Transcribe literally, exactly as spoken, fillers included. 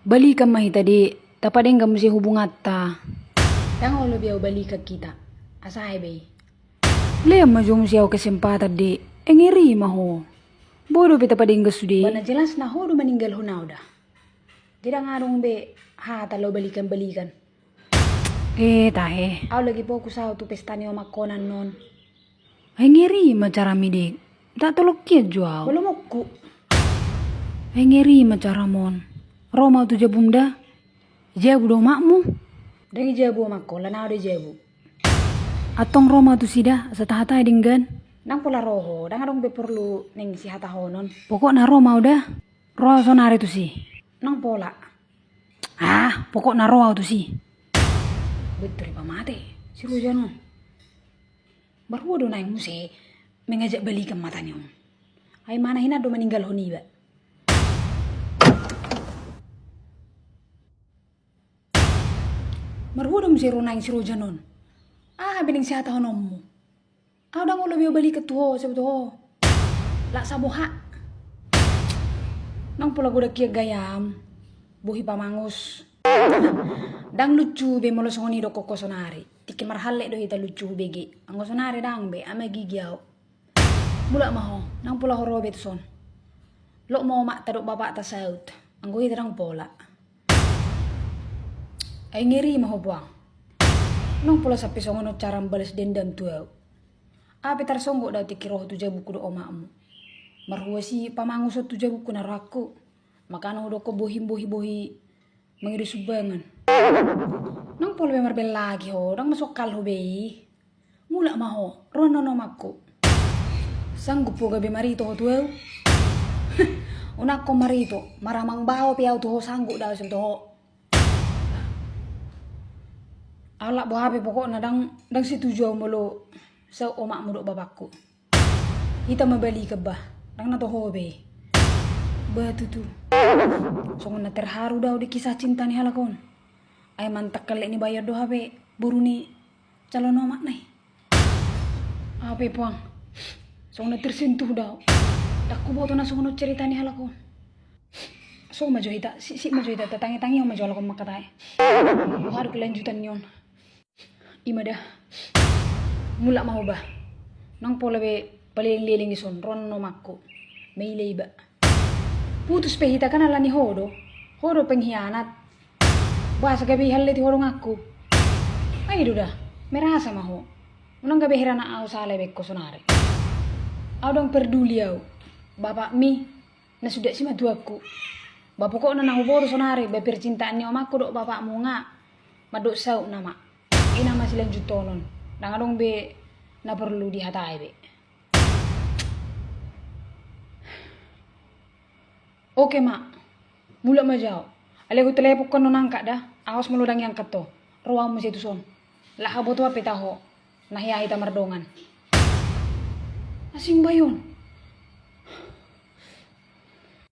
Balikan ma hita, Dek, tapadenggan muse hubunganta. Ndang olo be au balikan hita. Asa ai be i. Lean ma jo muse au kesempatan, Dek. Engeri ma ho. Boi dope tapadenggan sude. Ba na jelas na ho do maninggalhon au da. Jadi ndang adong be hata laho balikan-balikan. Eh, tahe. Au lagi fokus au tu pesta ni omakku on annon. Ai ngeri ma carami, Dek. Tak tolok kian jo au. Belum aku. Ai ngeri ma caramon. Ro ma au tu jabum da. Jabu do omakmu? Ndang i jabu omakku, lan au do i jabu. Antong ro ma au tusi da, asa tahatai denggan. Ndang pola ro ho, ndang adong be porlu naeng sihatahonon. Pokokna ro ma au da. Ro au sonari tusi. Ndang pola. Ah, pokokna ro au tusi. Betul i pamate, si Rojan on. Marhua do naeng muse mengajak balikan matani on. Ai mana hinan do maninggalhon iba. Marhua do muse ro naeng si Rojan on. Aha be naeng sihatahononmu? Au ndang olo be au balikan tu ho, sabu tu ho. Lak saboha. Ndang pola godang hian gayam. Bohi pamangus. Ndang lucu be molo songon i dohonon ho sonari. Tingki marhallet do hita lucu hubege. Anggo sonari ndang be, ama gigi au. Mulak ma ho, ndang pola ho ro be tuson. Lok ma omakta dohot bapakta saut. Anggo hita ndang pola. Ai ngeri ma ho puang. Ndang pola sampe songon on caram balas dendam tu au. Au pe tarsonggot do au tingki ro ho tu jabungku dohot omakmu. Marhua si pamangus on tu jabungku na rohangku. Makana hudokkon bohim bohi bohi mangido sumbangan. Ndang pola be marbelagi ho, ndang masuk akal ho be i. Mulak ma ho, ro annon omakku. Sanggup ho gabe marito ho tu au? Unang ho marito, maramang bao pe au tu ho sanggup do au sabu tu ho. Au lak boha pe pokokna ndang, ndang setuju au molo saut omakmu dohot bapakku. Hita ma balikan bah, ndang na toho be. Bah tutu. Songon na terharu do au di kisah cinta ni halak on. Ai mantap kallek ni bayon do hape boru ni calon omakna i. Au pe puang. Songon na tersentuh do au. Ndang huboto na songon on cerita ni halak on. So ma jo hita, sip, sip ma jo hita, tatangi-tangi ma jo halak on mangkatai. Boha do kelanjutan ni on. I ma da. Mulak ma ho bah. Ndang pola be paleleng-leleng dison, ro annon omakku. Maila iba. Putus pe hita kan ala ni ho do. Ho do pengkhianat. Boasa gabe ihalleti ho donganku? Ai do da. Merasa ma ho. Unang gabe heran au sala ibaen ho sonari. Au ndang perduli au. Bapakmi na suda simatuangku. Ba pokokna na huboto sonari ba percintaan ni omakku dohot bapakmu nga mandok saut nama. I nama silanjuthonon. Ndang adong be na porlu dihatai be. Oke ma. Mulak ma jo au. Alai hutelepon ho annon angkat da. Awas molo ndang iangkat ho. Ro au muse tuson. Lak habotoan pe taho. Na hea hita mardongan. Asing bayon.